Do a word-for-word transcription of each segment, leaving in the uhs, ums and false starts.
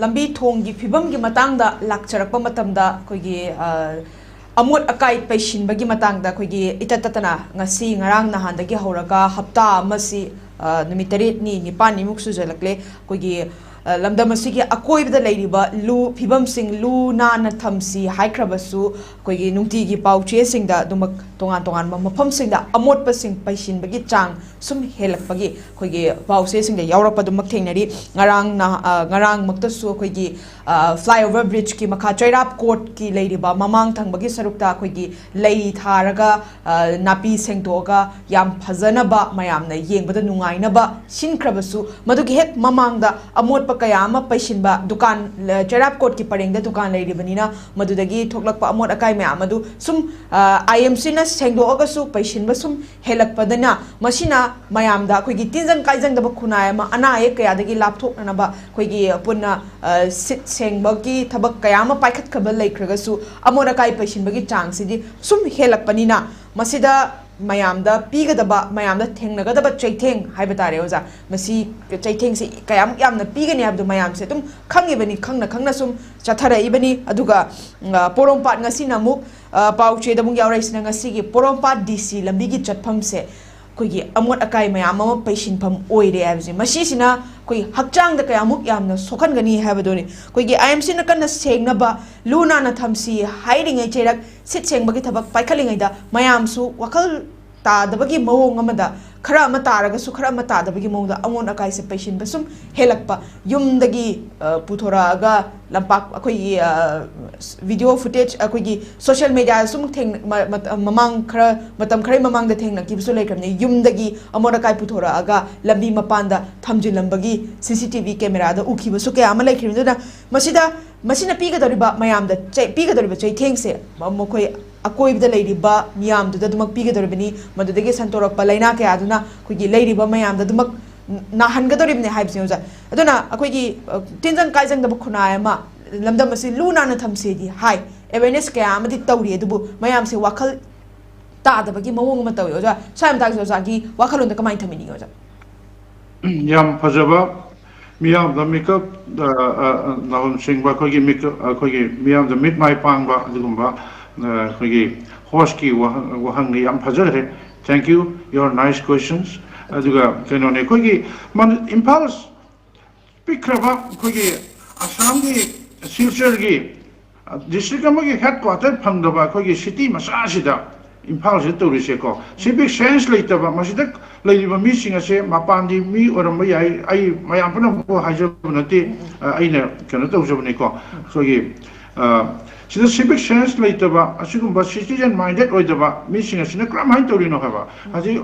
ꯂꯝꯕꯤ ꯊꯣꯡꯒꯤ ꯐꯤꯕꯝꯒꯤ ꯃꯇꯥꯡꯗ ꯂꯥꯛꯆꯔꯛꯄ ꯃꯇꯝꯗ ꯑꯩꯈꯣꯏꯒꯤ ꯑ, ꯑꯃꯣꯠ ꯑꯀꯥꯏ ꯄꯩꯁꯤꯟꯕꯒꯤ ꯃꯇꯥꯡꯗ ꯑꯩꯈꯣꯏꯒꯤ ꯏꯇꯠ ꯇꯠꯇꯅ ꯉꯁꯤ ꯉꯔꯥꯡ ꯅꯍꯥꯟꯗꯒꯤ ꯍꯧꯔꯒ ꯍꯞꯇꯥ ꯑꯃꯁꯤ ꯑ, ꯅꯨꯃꯤꯠ ꯇꯔꯦꯠꯅꯤ ꯅꯤꯄꯥꯜꯅꯤꯃꯨꯛ ꯁꯨꯖꯜꯂꯛꯂꯦ꯫ ꯑꯩꯈꯣꯏꯒꯤ ꯑ, ꯂꯝꯗꯝ ꯑꯁꯤꯒꯤ ꯑꯀꯣꯏꯕꯗ ꯂꯩꯔꯤꯕ ꯂꯨ ꯐꯤꯕꯝꯁꯤꯡ ꯂꯨ ꯅꯥꯟꯅ ꯊꯝꯁꯤ ꯍꯥꯏꯈ꯭ꯔꯕꯁꯨ ꯑꯩꯈꯣꯏꯒꯤ ꯅꯨꯡꯇꯤꯒꯤ ꯄꯥꯎ ꯆꯦꯁꯤꯡꯗ ꯑꯗꯨꯃꯛ ꯇꯣꯉꯥꯟ ꯇꯣꯉꯥꯟꯕ ꯃꯐꯝꯁꯤꯡꯗ ꯑꯃꯣꯠꯄꯁꯤꯡ ꯄꯩꯁꯤꯟꯕꯒꯤ ꯆꯥꯡ ꯁꯨꯝ ꯍꯦꯜꯂꯛꯄꯒꯤ ꯑꯩꯈꯣꯏꯒꯤ ꯄꯥꯎꯆꯦꯁꯤꯡꯗ ꯌꯥꯎꯔꯛꯄ ꯑꯗꯨꯃꯛ ꯊꯦꯡꯅꯔꯤ꯫ ꯉꯔꯥꯡ ꯅꯍ- ꯑ, ꯉꯔꯥꯡꯃꯛꯇꯁꯨ ꯑꯩꯈꯣꯏꯒꯤ ꯐ꯭ꯂꯥꯏꯑꯣꯚꯔ ꯕ꯭ꯔꯤꯖꯀꯤ ꯃꯈꯥ ꯆꯩꯔꯥꯞ ꯀꯣꯔꯠꯀꯤ ꯂꯩꯔꯤꯕ ꯃꯃꯥꯡ ꯊꯪꯕꯒꯤ ꯁꯔꯨꯛꯇ ꯑꯩꯈꯣꯏꯒꯤ ꯂꯩ ꯊꯥꯔꯒ ꯑ, ꯅꯥꯄꯤ ꯁꯦꯡꯗꯣꯛꯑꯒ ꯌꯥꯝ ꯐꯖꯅꯕ ꯃꯌꯥꯝꯅ ꯌꯦꯡꯕꯗ ꯅꯨꯡꯉꯥꯏꯅꯕ ꯁꯤꯟꯈ꯭ꯔꯕꯁꯨ ꯃꯗꯨꯒꯤ ꯍꯦꯛ ꯃꯃꯥꯡꯗ ꯑꯃꯣꯠꯄ ꯀꯌꯥ ꯑꯃ ꯄꯩꯁꯤꯟꯕ ꯗꯨꯀꯥꯟ ꯂ- ꯆꯩꯔꯥꯞ ꯀꯣꯔꯠꯀꯤ ꯄꯔꯦꯡꯗ ꯗꯨꯀꯥꯟ ꯂꯩꯔꯤꯕꯅꯤꯅ ꯃꯗꯨꯗꯒꯤ ꯊꯣꯛꯂꯛꯄ ꯑꯃꯣꯠ ꯑꯀꯥꯏ ꯃꯌꯥꯝ ꯑꯗꯨ ꯁꯨꯝ ꯑꯥꯏ ꯑꯦꯝ ꯁꯤꯅ ꯁꯦꯡꯗꯣꯛꯑꯒꯁꯨ ꯄꯩꯁꯤꯟꯕ ꯁꯨꯝ ꯍꯦꯜꯂꯛꯄꯗꯅ ꯃꯁꯤꯅ ꯃꯌꯥꯝꯗ ꯑꯩꯈꯣꯏꯒꯤ ꯇꯤꯟꯖꯪ ꯀꯥꯏꯖꯪꯗꯕ ꯈꯨꯟꯅꯥꯏ ꯑꯃ ꯑꯅꯥ ꯑꯌꯦꯛ ꯀꯌꯥꯗꯒꯤ ꯂꯥꯞꯊꯣꯛꯅꯅꯕ ꯑꯩꯈꯣꯏꯒꯤ ꯄꯨꯟꯅ ꯑ, ꯁꯤꯠ ꯁꯦꯡꯕꯒꯤ ꯊꯕꯛ ꯀꯌꯥ ꯑꯃ ꯄꯥꯏꯈꯠꯈ꯭ꯔꯕ ꯂꯩꯈ꯭ꯔꯒꯁꯨ ꯑꯃꯣꯠ ꯑꯀꯥꯏ ꯄꯩꯁꯤꯟꯕꯒꯤ ꯆꯥꯡꯁꯤꯗꯤ ꯁꯨꯝ ꯍꯦꯜꯂꯛꯄꯅꯤꯅ ꯃꯁꯤꯗ ꯃꯌꯥꯝꯗ ꯄꯤꯒꯗꯕ ꯃꯌꯥꯝꯗ ꯊꯦꯡꯅꯒꯗꯕ ꯆꯩꯊꯦꯡ ꯍꯥꯏꯕ ꯇꯥꯔꯦ ꯑꯣꯖꯥ꯫ ꯃꯁꯤ ꯆꯩꯊꯦꯡꯁꯤ ꯀꯌꯥꯃꯨꯛ ꯌꯥꯝꯅ ꯄꯤꯒꯅꯤ ꯍꯥꯏꯕꯗꯨ ꯃꯌꯥꯝꯁꯦ ꯑꯗꯨꯝ ꯈꯪꯉꯤꯕꯅꯤ, ꯈꯪꯅ ꯈꯪꯅ ꯁꯨꯝ ꯆꯠꯊꯔꯛꯏꯕꯅꯤ꯫ ꯑꯗꯨꯒ ꯎꯝ, ꯑ, ꯄꯣꯔꯣꯝꯄꯥꯠ ꯉꯁꯤꯅ ꯑꯃꯨꯛ ꯑ, ꯄꯥꯎꯆꯦꯗ ꯑꯃꯨꯛ ꯌꯥꯎꯔꯛꯏꯁꯤꯅ ꯉꯁꯤꯒꯤ ꯄꯣꯔꯣꯝꯄꯥꯠ ꯗꯤ ꯁꯤ ꯂꯝꯕꯤꯒꯤ ꯆꯠꯐꯝꯁꯦ ꯑꯩꯈꯣꯏꯒꯤ ꯑꯃꯣꯠ ꯑꯀꯥꯏ ꯃꯌꯥꯝ ꯑꯃ ꯄꯩꯁꯤꯟꯐꯝ ꯑꯣꯏꯔꯦ ꯍꯥꯏꯕꯁꯦ꯫ ꯃꯁꯤꯁꯤꯅ ꯑꯩꯈꯣꯏ ꯍꯛꯆꯥꯡꯗ ꯀꯌꯥꯃꯨꯛ ꯌꯥꯝꯅ ꯁꯣꯛꯍꯟꯒꯅꯤ ꯍꯥꯏꯕꯗꯨꯅꯤ꯫ ꯑꯩꯈꯣꯏꯒꯤ ꯑꯥꯏ ꯑꯦꯝ ꯁꯤꯅ ꯀꯟꯅ ꯁꯦꯡꯅꯕ ꯂꯨ ꯅꯥꯟꯅ ꯊꯝꯁꯤ ꯍꯥꯏꯔꯤꯉꯩ ꯆꯩꯔꯛ ꯁꯤꯠ ꯁꯦꯡꯕꯒꯤ ꯊꯕꯛ ꯄꯥꯏꯈꯠꯂꯤꯉꯩꯗ ꯃꯌꯥꯝꯁꯨ ꯋꯥꯈꯜ ꯇꯥꯗꯕꯒꯤ ꯃꯑꯣꯡ ꯑꯃꯗ ꯈꯔ ꯑꯃ ꯇꯥꯔꯒꯁꯨ ꯈꯔ ꯑꯃ ꯇꯥꯗꯕꯒꯤ ꯃꯑꯣꯡꯗ ꯑꯃꯣꯠ ꯑꯀꯥꯏꯁꯦ ꯄꯩꯁꯤꯟꯕ ꯁꯨꯝ ꯍꯦꯜꯂꯛꯄ꯫ ꯌꯨꯝꯗꯒꯤ ꯑ, ꯄꯨꯊꯣꯔꯛꯑꯒ ꯂꯝꯄꯥꯛ ꯑꯩꯈꯣꯏꯒꯤ ꯚꯤꯗꯤꯑꯣ ꯐꯨꯇꯦꯖ ꯑꯩꯈꯣꯏꯒꯤ ꯁꯣꯁꯤꯌꯦꯜ ꯃꯦꯗꯤꯌꯥꯗ ꯁꯨꯝ ꯊꯦꯡꯅ ꯃ- ꯃꯇ- ꯃꯃꯥꯡ ꯈꯔ ꯃꯇꯝ ꯈꯔꯒꯤ ꯃꯃꯥꯡꯗ ꯊꯦꯡꯅꯈꯤꯕꯁꯨ ꯂꯩꯈ꯭ꯔꯕꯅꯤ꯫ ꯌꯨꯝꯗꯒꯤ ꯑꯃꯣꯠ ꯑꯀꯥꯏ ꯄꯨꯊꯣꯔꯛꯑꯒ ꯂꯝꯕꯤ ꯃꯄꯥꯟꯗ ꯊꯝꯖꯤꯜꯂꯝꯕꯒꯤ ꯁꯤ ꯁꯤ ꯇꯤ ꯚꯤ ꯀꯦꯃꯦꯔꯥꯗ ꯎꯈꯤꯕꯁꯨ ꯀꯌꯥ ꯑꯃ ꯂꯩꯈ꯭ꯔꯤꯕꯅꯤ꯫ ꯑꯗꯨꯅ ꯃꯁꯤꯗ ꯃꯁꯤꯅ ꯄꯤꯒꯗꯧꯔꯤꯕ ꯃꯌꯥꯝꯗ ꯆꯩ- ꯄꯤꯒꯗꯧꯔꯤꯕ ꯆꯩꯊꯦꯡꯁꯦ ꯃ- ꯃꯈꯣꯏ ꯑꯀꯣꯏꯕꯗ ꯂꯩꯔꯤꯕ ꯃꯤꯌꯥꯝꯗꯨꯗ ꯑꯗꯨꯃꯛ ꯄꯤꯒꯗꯧꯔꯤꯕꯅꯤ꯫ ꯃꯗꯨꯗꯒꯤ ꯁꯟꯗꯣꯔꯛꯄ ꯂꯥꯏꯅꯥ ꯀꯌꯥꯗꯨꯅ ꯑꯩꯈꯣꯏꯒꯤ ꯂꯩꯔꯤꯕ ꯃꯌꯥꯝꯗ ꯑꯗꯨꯃꯛ ꯅꯥꯍꯟꯒꯗꯧꯔꯤꯕꯅꯤ ꯍꯥꯏꯕꯁꯤꯅꯤ ꯑꯣꯖꯥ꯫ ꯑꯗꯨꯅ ꯑꯩꯈꯣꯏꯒꯤ ꯑ, ꯇꯤꯟꯖꯪ ꯀꯥꯏꯖꯪꯗꯕ ꯈꯨꯟꯅꯥꯏ ꯑꯃ ꯂꯝꯗꯝ ꯑꯁꯤ ꯂꯨ ꯅꯥꯟꯅ ꯊꯝꯁꯦꯗꯤ ꯍꯥꯏ, ꯑꯦꯋꯦꯔꯅꯦꯁ ꯀꯌꯥ ꯑꯃꯗꯤ ꯇꯧꯔꯤ, ꯑꯗꯨꯕꯨ ꯃꯌꯥꯝꯁꯦ ꯋꯥꯈꯜ ꯇꯥꯗꯕꯒꯤ ꯃꯑꯣꯡ ꯑꯃ ꯇꯧꯋꯤ ꯑꯣꯖꯥ꯫ ꯁ꯭ꯋꯥꯏ ꯃꯇꯥꯡꯁꯦ ꯑꯣꯖꯥꯒꯤ ꯋꯥꯈꯜꯂꯣꯟꯗ ꯀꯃꯥꯏꯅ ꯊꯝꯕꯤꯅꯤꯡꯉꯤ ꯑꯣꯖꯥ? ꯌꯥꯝ ꯐꯖꯕ ꯃꯤꯌꯥꯝꯗ ꯃꯤꯀꯞ, ꯑ, ꯑ, ꯅꯥꯍꯨꯝ ꯁꯤꯡꯕ ꯑꯩꯈꯣꯏꯒꯤ ꯃꯤꯀꯞ, ꯑꯩꯈꯣꯏꯒꯤ ꯃꯤꯌꯥꯝꯗ ꯃꯤꯠ ꯃꯥꯏ ꯄꯥꯡꯕ ꯑꯗꯨꯒꯨꯝꯕ, ꯑ, ꯑꯩꯈꯣꯏꯒꯤ ꯍꯣꯁꯀꯤ ꯋꯥꯍꯪ, ꯋꯥꯍꯪꯅꯤ꯫ ꯌꯥꯝ ꯐꯖꯈ꯭ꯔꯦ꯫ Thank you, your nice questions. ꯑꯗꯨꯒ ꯀꯩꯅꯣꯅꯦ, ꯑꯩꯈꯣꯏꯒꯤ ꯃꯟ-, ꯏꯝꯐꯥꯜ ꯄꯤꯛꯈ꯭ꯔꯕ ꯑꯩꯈꯣꯏꯒꯤ ꯑꯁꯥꯝꯒꯤ ꯁꯤꯜꯆꯔꯒꯤ ꯗꯤꯁꯇ꯭ꯔꯤꯛ ꯑꯃꯒꯤ ꯍꯦꯗ ꯀ꯭ꯋꯥꯇꯔ ꯐꯪꯗꯕ ꯑꯩꯈꯣꯏꯒꯤ ꯁꯤꯇꯤ ꯃꯆꯥꯁꯤꯗ, ꯏꯝꯐꯥꯜꯁꯤꯗ ꯇꯧꯔꯤꯁꯦꯀꯣ, ꯁꯤꯚꯤꯛ ꯁꯦꯟꯁ ꯂꯩꯇꯕ, ꯃꯁꯤꯗ ꯂꯩꯔꯤꯕ ꯃꯤꯁꯤꯡ ꯑꯁꯦ ꯃꯄꯥꯟꯒꯤ ꯃꯤ ꯑꯣꯏꯔꯝꯕ ꯌꯥꯏ, ꯑꯩ ꯃꯌꯥꯝ ꯄꯨꯝꯅꯃꯛꯄꯨ ꯍꯥꯏꯖꯕ ꯅꯠꯇꯦ, ꯑ, ꯑꯩꯅ ꯀꯩꯅꯣ ꯇꯧꯖꯕꯅꯤꯀꯣ꯫ ꯑꯩꯈꯣꯏꯒꯤ, ꯑ, ꯁꯤꯗ ꯁꯤꯚꯤꯛ ꯁꯦꯟꯁ ꯂꯩꯇꯕ, ꯑꯁꯤꯒꯨꯝꯕ ꯁꯤꯇꯤꯖꯟ ꯃꯥꯏꯟꯗꯦꯠ ꯑꯣꯏꯗꯕ ꯃꯤꯁꯤꯡ ꯑꯁꯤꯅ ꯀꯔꯝꯍꯥꯏꯅ ꯇꯧꯔꯤꯅꯣ ꯍꯥꯏꯕ? ꯍꯧꯖꯤꯛ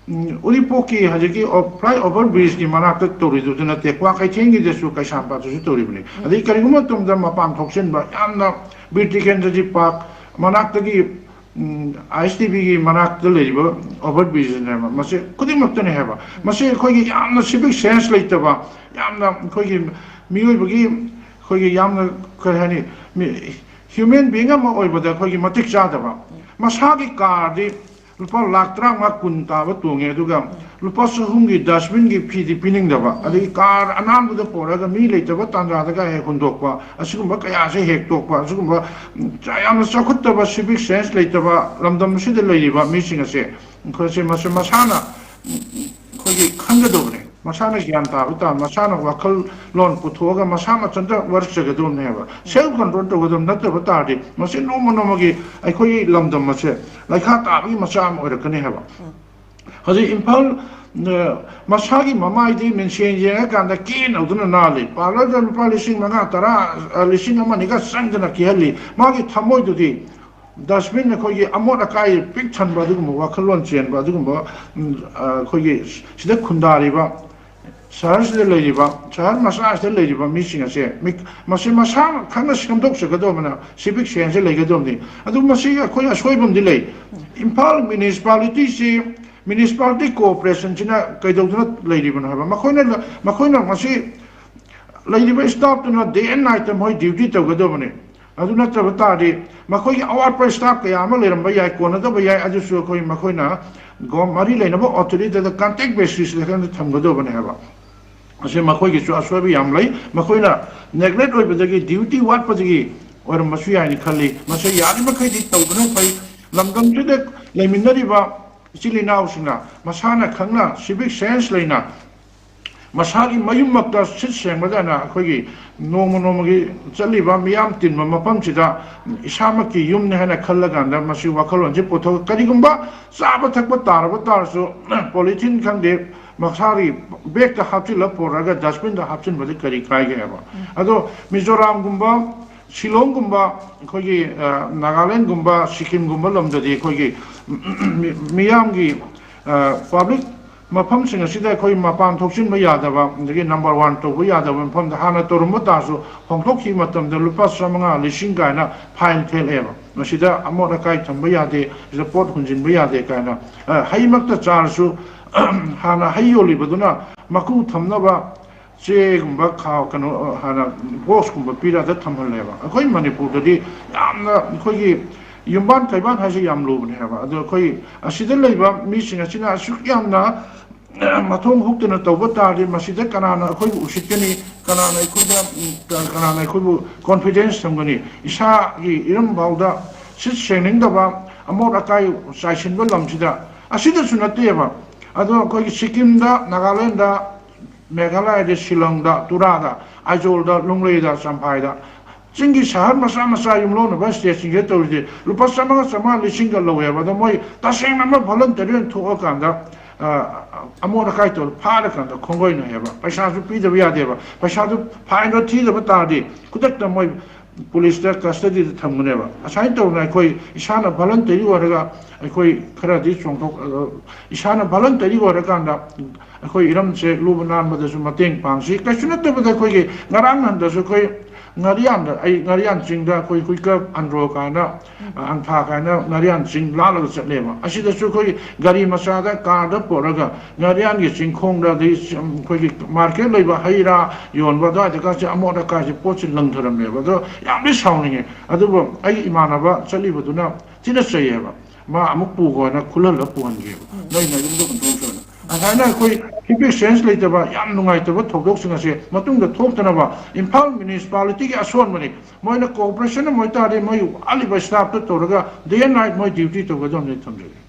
ꯎꯝ, ꯎꯔꯤꯄꯣꯛꯀꯤ ꯍꯧꯖꯤꯛꯀꯤ ꯑꯣ-, ꯐ꯭ꯂꯥꯏ ꯑꯣꯚꯔ ꯕ꯭ꯔꯤꯖꯀꯤ ꯃꯅꯥꯛꯇ ꯇꯧꯔꯤꯗꯨꯗ ꯅꯠꯇꯦ, ꯀ꯭ꯋꯥꯀꯩꯊꯦꯜꯒꯤꯗꯁꯨ, ꯀꯩꯁꯥꯝꯄꯥꯠꯇꯁꯨ ꯇꯧꯔꯤꯕꯅꯤ꯫ ꯑꯗꯩ ꯀꯔꯤꯒꯨꯝꯕ ꯃꯇꯝꯗ ꯃꯄꯥꯟ ꯊꯣꯛꯆꯤꯟꯕ, ꯌꯥꯝꯅ ꯕꯤꯔ ꯇꯤꯀꯦꯟꯗ꯭ꯔꯖꯤꯠ ꯄꯥꯔꯛ ꯃꯅꯥꯛꯇꯒꯤ, ꯎꯝ, ꯑꯥꯏ ꯑꯦꯁ ꯇꯤ ꯚꯤꯒꯤ ꯃꯅꯥꯛꯇ ꯂꯩꯔꯤꯕ ꯑꯣꯚꯔ ꯕ꯭ꯔꯤꯖꯅꯦꯕ, ꯃꯁꯤ ꯈꯨꯗꯤꯡꯃꯛꯇꯅꯦ ꯍꯥꯏꯕ꯫ ꯃꯁꯤ ꯑꯩꯈꯣꯏꯒꯤ ꯌꯥꯝꯅ ꯁꯤꯚꯤꯛ ꯁꯦꯟꯁ ꯂꯩꯇꯕ, ꯌꯥꯝꯅ ꯑꯩꯈꯣꯏꯒꯤ ꯃꯤꯑꯣꯏꯕꯒꯤ, ꯑꯩꯈꯣꯏꯒꯤ ꯌꯥꯝꯅ, ꯀꯔꯤ ꯍꯥꯏꯅꯤ, ꯃꯤ-, ꯍ꯭ꯌꯨꯃꯦꯟ ꯕꯤꯡ ꯑꯃ ꯑꯣꯏꯕꯗ ꯑꯩꯈꯣꯏꯒꯤ ꯃꯇꯤꯛ ꯆꯥꯗꯕ꯫ ꯃꯁꯥꯒꯤ ꯀꯥꯔꯗꯤ ꯂꯨꯄꯥ ꯂꯥꯈ ꯇꯔꯥꯃꯉꯥ ꯀꯨꯟ ꯇꯥꯕ ꯇꯣꯡꯉꯦ, ꯑꯗꯨꯒ ꯂꯨꯄꯥ ꯆꯍꯨꯝꯒꯤ ꯗꯁꯕꯤꯟꯒꯤ ꯐꯤꯗꯤ ꯄꯤꯅꯤꯡꯗꯕ, ꯑꯗꯒꯤ ꯀꯥꯔ ꯑꯅꯥꯟꯕꯗ ꯄꯨꯔꯒ ꯃꯤ ꯂꯩꯇꯕ ꯇꯥꯟꯖꯥꯗꯒ ꯍꯦꯛ ꯍꯨꯟꯗꯣꯛꯄ, ꯑꯁꯤꯒꯨꯝꯕ ꯀꯌꯥꯁꯦ ꯍꯦꯛ ꯇꯣꯛꯄ, ꯑꯁꯤꯒꯨꯝꯕ, ꯎꯝ, ꯌꯥꯝꯅ ꯆꯥꯎꯈꯠꯇꯕ, ꯁꯤꯚꯤꯛ ꯁꯦꯟꯁ ꯂꯩꯇꯕ ꯂꯝꯗꯝ ꯑꯁꯤꯗ ꯂꯩꯔꯤꯕ ꯃꯤꯁꯤꯡ ꯑꯁꯦ, ꯃꯈꯣꯏꯁꯦ ꯃꯁ-, ꯃꯁꯥꯅ, ꯎꯝ, ꯑꯩꯈꯣꯏꯒꯤ ꯈꯪꯒꯗꯧꯕꯅꯦ꯫ ꯃꯁꯥꯅ ꯒ꯭ꯌꯥꯟ ꯇꯥꯕ ꯇꯥ-, ꯃꯁꯥꯅ ꯋꯥꯈꯜꯂꯣꯟ ꯄꯨꯊꯣꯛꯑꯒ ꯃꯁꯥ ꯃꯊꯟꯇ ꯋꯥꯔꯛꯆꯒꯗꯕꯅꯦꯕ꯫ ꯁꯦꯜꯐ ꯀꯟꯇ꯭ꯔꯣꯜ ꯇꯧꯒꯗꯕ ꯅꯠꯇꯕ ꯇꯥꯔꯗꯤ, ꯃꯁꯤ ꯅꯣꯡꯃ ꯅꯣꯡꯃꯒꯤ ꯑꯩꯈꯣꯏꯒꯤ ꯂꯝꯗꯝ ꯑꯁꯦ ꯂꯩꯈꯥ ꯇꯥꯕꯒꯤ ꯃꯆꯥꯛ ꯑꯃ ꯑꯣꯏꯔꯛꯀꯅꯤ ꯍꯥꯏꯕ꯫ ꯍꯧꯖꯤꯛ ꯏꯝꯐꯥꯜ, ꯑ, ꯃꯁꯥꯒꯤ ꯃꯃꯥꯏꯗꯤ ꯃꯤꯡꯁꯦꯟ ꯌꯦꯡꯉꯀꯥꯟꯗ ꯀꯦꯅꯧꯗꯅ ꯅꯥꯜꯂꯤ꯫ ꯄꯥꯔꯂꯔꯗ ꯂꯨꯄꯥ ꯂꯤꯁꯤꯡ ꯃꯉꯥ, ꯇꯔꯥ, ꯑ, ꯂꯤꯁꯤꯡ ꯑꯃ ꯑꯅꯤꯒ ꯆꯪꯗꯅ ꯀꯦꯍꯜꯂꯤ꯫ ꯃꯥꯒꯤ ꯊꯃꯣꯏꯗꯨꯗꯤ ꯗꯁꯕꯤꯟ, ꯑꯩꯈꯣꯏꯒꯤ ꯑꯃꯣꯠ ꯑꯀꯥꯏ ꯄꯤꯛ ꯊꯟꯕ ꯑꯗꯨꯒꯨꯝꯕ ꯋꯥꯈꯜꯂꯣꯟ ꯆꯦꯟꯕ ꯑꯗꯨꯒꯨꯝꯕ, ꯎꯝ, ꯑ, ꯑꯩꯈꯣꯏꯒꯤ ꯁꯤꯗ ꯈꯨꯟꯗꯥꯔꯤꯕ, ꯁꯍꯔꯁꯤꯗ ꯂꯩꯔꯤꯕ, ꯁꯍꯔ ꯃꯆꯥꯁꯤꯗ ꯂꯩꯔꯤꯕ ꯃꯤꯁꯤꯡ ꯑꯁꯦ ꯃꯤ-, ꯃꯁꯤ ꯃꯁꯥ ꯈꯪꯅ ꯁꯦꯝꯗꯣꯛꯆꯒꯗꯧꯕꯅ, ꯁꯤꯚꯤꯛ ꯁꯦꯟꯁꯁꯦ ꯂꯩꯒꯗꯧꯕꯅꯤ꯫ ꯑꯗꯨ ꯃꯁꯤ ꯑꯩꯈꯣꯏ ꯑꯁꯣꯏꯕ ꯑꯃꯗꯤ ꯂꯩ꯫ ꯏꯝꯐꯥꯜ ꯃ꯭ꯌꯨꯅꯤꯁꯤꯄꯥꯂꯤꯇꯤꯁꯤ, ꯃ꯭ꯌꯨꯅꯤꯁꯤꯄꯥꯂꯤꯇꯤ ꯀꯣꯑꯣꯄꯔꯦꯁꯟꯁꯤꯅ ꯀꯩꯗꯧꯗꯨꯅ ꯂꯩꯔꯤꯕꯅꯣ ꯍꯥꯏꯕ, ꯃꯈꯣꯏꯅ, ꯃꯈꯣꯏꯅ ꯃꯁꯤ ꯂꯩꯔꯤꯕ ꯁ꯭ꯇꯥꯐꯇꯨꯅ ꯗꯦ ꯑꯦꯟ ꯅꯥꯏꯠꯇ ꯃꯣꯏ ꯗ꯭ꯌꯨꯇꯤ ꯇꯧꯒꯗꯕꯅꯤ꯫ ꯑꯗꯨ ꯅꯠꯇꯕ ꯇꯥꯔꯗꯤ ꯃꯈꯣꯏꯒꯤ ꯑꯋꯥꯠꯄ ꯁ꯭ꯇꯥꯐ ꯀꯌꯥ ꯑꯃ ꯂꯩꯔꯝꯕ ꯌꯥꯏ, ꯀꯣꯟꯅꯗꯕ ꯌꯥꯏ, ꯑꯗꯨꯁꯨ ꯑꯩꯈꯣꯏ ꯃꯈꯣꯏꯅ ꯒꯣ-, ꯃꯔꯤ ꯂꯩꯅꯕ ꯑꯣꯊꯣꯔꯤꯇꯤꯗ ꯀꯟꯇꯦꯛ ꯕꯦꯁꯤꯁꯇ ꯈꯪꯅ ꯊꯝꯒꯗꯕꯅꯦ ꯍꯥꯏꯕ꯫ ꯃꯁꯤ ꯃꯈꯣꯏꯒꯤꯁꯨ ꯑꯁꯣꯏꯕ ꯌꯥꯝ ꯂꯩ꯫ ꯃꯈꯣꯏꯅ neglect ꯑꯣꯏꯕꯗꯒꯤ, duty ꯋꯥꯠꯄꯗꯒꯤ ꯑꯣꯏꯔꯝꯕꯁꯨ ꯌꯥꯏꯅ ꯈꯜꯂꯤ꯫ ꯃꯁꯤ ꯌꯥꯔꯤꯃꯈꯩꯗꯤ ꯇꯧꯕꯅ ꯐꯩ꯫ ꯂꯝꯗꯝꯁꯤꯗ ꯂꯩꯃꯤꯟꯅꯔꯤꯕ ꯏꯆꯤꯜ ꯏꯅꯥꯎꯁꯤꯡꯅ ꯃꯁꯥꯅ ꯈꯪꯅ civic sense ꯂꯩꯅ ꯃꯁꯥꯒꯤ ꯃꯌꯨꯝꯃꯛꯇ ꯁꯤꯠ ꯁꯦꯡꯕꯗꯅ ꯑꯩꯈꯣꯏꯒꯤ ꯅꯣꯡꯃ ꯅꯣꯡꯃꯒꯤ ꯆꯠꯂꯤꯕ ꯃꯤꯌꯥꯝ ꯇꯤꯟꯕ ꯃꯐꯝꯁꯤꯗ ꯏꯁꯥꯃꯛꯀꯤ ꯌꯨꯝꯅꯤ ꯍꯥꯏꯅ ꯈꯜꯂꯀꯥꯟꯗ ꯃꯁꯤ ꯋꯥꯈꯜꯂꯣꯟꯁꯤ ꯄꯨꯊꯣꯛ-, ꯀꯔꯤꯒꯨꯝꯕ ꯆꯥꯕ ꯊꯛꯄ ꯇꯥꯔꯕ ꯇꯥꯔꯁꯨ polythene ꯈꯪꯗꯦ, ꯃꯁꯥꯒꯤ bag ꯇ ꯍꯥꯞꯆꯤꯜꯂ ꯄꯨꯔꯛꯑꯒ dustbin ꯗ ꯍꯥꯞꯆꯤꯟꯕꯗ ꯀꯔꯤ ꯀꯥꯏꯒꯦ ꯍꯥꯏꯕ? ꯑꯗꯣ ꯃꯤꯖꯣꯔꯥꯝꯒꯨꯝꯕ, ꯁꯤꯂꯣꯡꯒꯨꯝꯕ, ꯑꯩꯈꯣꯏꯒꯤ, ꯑ, ꯅꯥꯒꯥꯂꯦꯟꯒꯨꯝꯕ, ꯁꯤꯛꯀꯤꯝꯒꯨꯝꯕ ꯂꯝꯗꯗꯤ ꯑꯩꯈꯣꯏꯒꯤ ꯃꯤ-, ꯃꯤꯌꯥꯝꯒꯤ, ꯑ, public ꯃꯐꯝꯁꯤꯡ ꯑꯁꯤꯗ ꯑꯩꯈꯣꯏ ꯃꯄꯥꯟ ꯊꯣꯛꯆꯤꯟꯕ ꯌꯥꯗꯕ, ꯑꯗꯒꯤ number one ꯇꯧꯕ ꯌꯥꯗꯕ ꯃꯐꯝꯗ ꯍꯥꯟꯅ ꯇꯧꯔꯝꯕ ꯇꯥꯔꯁꯨ ꯍꯣꯡꯗꯣꯛꯈꯤꯕ ꯃꯇꯝꯗ ꯂꯨꯄꯥ ꯆꯥꯃꯉꯥ, ꯂꯤꯁꯤꯡ ꯀꯥꯏꯅ fine ꯊꯦꯠꯂꯦꯕ꯫ ꯃꯁꯤꯗ ꯑꯃꯣꯠ ꯑꯀꯥꯏ ꯊꯝꯕ ꯌꯥꯗꯦ, ꯁꯤꯗ ꯄꯣꯠ ꯍꯨꯟꯖꯤꯟꯕ ꯌꯥꯗꯦ ꯀꯥꯏꯅ꯫ ꯑ, ꯍꯩꯃꯛꯇ ꯆꯥꯔꯁꯨ ꯍꯥꯟꯅ ꯍꯩ ꯌꯣꯜꯂꯤꯕꯗꯨꯅ ꯃꯀꯨ ꯊꯝꯅꯕ ꯆꯦꯒꯨꯝꯕ ꯈꯥꯎ-, ꯀꯩꯅꯣ, ꯑ, ꯍꯥꯟꯅ box ꯀꯨꯝꯕ ꯄꯤꯔꯒ ꯊꯝꯍꯜꯂꯦꯕ꯫ ꯑꯩꯈꯣꯏ ꯃꯅꯤꯄꯨꯔꯗꯗꯤ ꯌꯥꯝꯅ ꯑꯩꯈꯣꯏꯒꯤ ꯌꯨꯝꯕꯥꯟ ꯀꯩꯕꯥꯟ ꯍꯥꯏꯁꯦ ꯌꯥꯝ ꯂꯨꯕꯅꯦ ꯍꯥꯏꯕ꯫ ꯑꯗꯣ ꯑꯩꯈꯣꯏ ꯑꯁꯤꯗ ꯂꯩꯕ ꯃꯤꯁꯤꯡ ꯑꯁꯤꯅ ꯑꯁꯨꯛ ꯌꯥꯝꯅ ꯃꯊꯣꯡ ꯍꯨꯛꯇꯅ ꯇꯧꯕ ꯇꯥꯔꯗꯤ ꯃꯁꯤꯗ ꯀꯅꯥꯅ ꯑꯩꯈꯣꯏꯕꯨ ꯎꯁꯤꯠꯀꯅꯤ? ꯀꯅꯥꯅ ꯑꯩꯈꯣꯏꯗ, ꯎꯝ, ꯀ-, ꯀꯅꯥꯅ ꯑꯩꯈꯣꯏꯕꯨ confidence ꯊꯝꯒꯅꯤ? ꯏꯁꯥꯒꯤ ꯏꯔꯝ ꯐꯥꯎꯗ ꯁꯤꯠ ꯁꯦꯡꯅꯤꯡꯗꯕ, ꯑꯃꯣꯠ ꯑꯀꯥꯏ ꯆꯥꯏꯁꯤꯟꯕ ꯂꯝꯁꯤꯗ꯫ ꯑꯁꯤꯗꯁꯨ ꯅꯠꯇꯦꯕ, ꯑꯗꯣ ꯑꯩꯈꯣꯏꯒꯤ ꯁꯤꯛꯀꯤꯝꯗ, ꯅꯥꯒꯥꯂꯦꯟꯗ, ꯃꯦꯘꯥꯂꯌꯥꯗ, ꯁꯤꯂꯣꯡꯗ, ꯇꯨꯔꯥꯗ, ꯑꯥꯏꯖꯣꯜꯗ, ꯂꯨꯡꯂꯩꯗ, ꯆꯝꯐꯥꯏꯗ, ꯆꯤꯡꯒꯤ ꯁꯍꯔ ꯃꯆꯥ ꯃꯆꯥ ꯌꯨꯝꯂꯣꯟꯅꯕ stateꯁꯤꯡꯁꯦ ꯇꯧꯔꯤꯁꯦ ꯂꯨꯄꯥ ꯆꯥꯝꯃꯉꯥ, ꯆꯥꯝꯃꯉꯥ, ꯂꯤꯁꯤꯡꯒ ꯂꯧꯋꯦꯕ꯫ ꯑꯗꯣ ꯃꯣꯏ ꯇꯁꯦꯡꯅ ꯑꯃ voluntary ꯑꯣꯏꯅ ꯊꯣꯛꯑꯀꯥꯟꯗ, ꯑ, ꯑꯃꯣꯠ ꯑꯀꯥꯏ ꯇꯧꯔ ꯐꯥꯔꯀꯥꯟꯗ ꯈꯣꯡꯒꯣꯏꯅꯩꯌꯦꯕ꯫ ꯄꯩꯁꯥꯁꯨ ꯄꯤꯗꯕ ꯌꯥꯗꯦꯕ꯫ ꯄꯩꯁꯥꯗꯨ fineꯗꯣ ꯊꯤꯗꯕ ꯇꯥꯔꯗꯤ ꯈꯨꯗꯛꯇ ꯃꯣꯏ policeꯇ custodyꯗ ꯊꯝꯒꯅꯦꯕ꯫ ꯑꯁꯨꯃꯥꯏꯅ ꯇꯧꯗꯅ ꯑꯩꯈꯣꯏ ꯏꯁꯥꯅ voluntary ꯑꯣꯏꯔꯒ ꯑꯩꯈꯣꯏ ꯈꯔꯗꯤ ꯆꯣꯡꯊꯣꯛ-, ꯑ, ꯏꯁꯥꯅ voluntary ꯑꯣꯏꯔꯀꯥꯟꯗ ꯑꯩꯈꯣꯏ ꯏꯔꯝꯁꯦ ꯂꯨꯕ ꯅꯥꯟꯕꯗꯁꯨ ꯃꯇꯦꯡ ꯄꯥꯡꯁꯤ꯫ ꯀꯩꯁꯨ ꯅꯠꯇꯕꯗ ꯑꯩꯈꯣꯏꯒꯤ ꯉꯔꯥꯡ ꯅꯍꯥꯟꯗꯁꯨ ꯑꯩꯈꯣꯏ ꯉꯥꯔꯤꯌꯥꯟꯗ, ꯑꯩ ꯉꯥꯔꯤꯌꯥꯟ ꯆꯤꯡꯗ ꯑꯩꯈꯣꯏ ꯍꯨꯏꯀꯞ ꯑꯟꯗ꯭ꯔꯣ ꯀꯥꯏꯅ, ꯑ, ꯑꯪꯊꯥ ꯀꯥꯏꯅ ꯉꯥꯔꯤꯌꯥꯟ ꯆꯤꯡ ꯂꯥꯜꯂꯒ ꯆꯠꯂꯦꯕ꯫ ꯑꯁꯤꯗꯁꯨ ꯑꯩꯈꯣꯏ ꯒꯥꯔꯤ ꯃꯆꯥꯗ, carꯗ ꯄꯨꯔꯒ ꯉꯥꯔꯤꯌꯥꯟꯒꯤ ꯆꯤꯡꯈꯣꯡꯗ, ꯑꯗꯩ ꯆ-, ꯑꯩꯈꯣꯏꯒꯤ market ꯂꯩꯕ ꯍꯩ ꯔꯥ ꯌꯣꯟꯕ ꯑꯗꯨꯋꯥꯏꯗꯀꯥꯁꯦ ꯑꯃꯣꯠ ꯑꯀꯥꯏꯁꯦ ꯄꯣꯠꯁꯦ ꯂꯪꯊꯔꯝꯃꯦꯕ꯫ ꯑꯗꯣ ꯌꯥꯝꯗꯤ ꯁꯥꯎꯅꯤꯡꯉꯦ꯫ ꯑꯗꯨꯕꯨ ꯑꯩꯒꯤ ꯏꯃꯥꯟꯅꯕ ꯆꯠꯂꯤꯕꯗꯨꯅ ꯊꯤꯅ ꯆꯩꯌꯦꯕ꯫ ꯃꯥ ꯑꯃꯨꯛ ꯄꯨꯈꯣꯅ ꯈꯨꯜꯍꯜꯂ ꯄꯨꯍꯟꯒꯦꯕ꯫ ꯎꯝ꯫ ꯅꯣꯏ ꯅꯌꯨꯝꯗ ꯑꯗꯨꯝ ꯊꯣꯛꯆꯔꯣ꯫ ꯑꯗꯣ ꯍꯥꯏꯅ ꯑꯩꯈꯣꯏ ꯍꯤꯕꯤꯛ ꯁꯦꯟꯁ ꯂꯩꯇꯕ ꯌꯥꯝ ꯅꯨꯡꯉꯥꯏꯇꯕ ꯊꯧꯗꯣꯛꯁꯤꯡ ꯑꯁꯦ ꯃꯇꯨꯡꯗ ꯊꯣꯛꯇꯅꯕ ꯏꯝꯐꯥꯜ ꯃ꯭ꯌꯨꯅꯤꯁꯤꯄꯥꯂꯤꯇꯤꯒꯤ ꯑꯁꯣꯟꯕꯅꯤ꯫ ꯃꯣꯏꯅ ꯀꯣꯑꯣꯄꯔꯦꯁꯟ ꯑꯃ ꯑꯣꯏꯇꯥꯔꯗꯤ ꯃꯣꯏ ꯋꯥꯠꯂꯤꯕ ꯁ꯭ꯇꯥꯐꯇꯨ ꯇꯧꯔꯒ ꯗꯦ ꯑꯦꯟ ꯅꯥꯏꯠ ꯃꯣꯏ ꯗ꯭ꯌꯨꯇꯤ ꯇꯧꯒꯗꯕꯅꯤ꯫ ꯊꯝꯖꯒꯦ꯫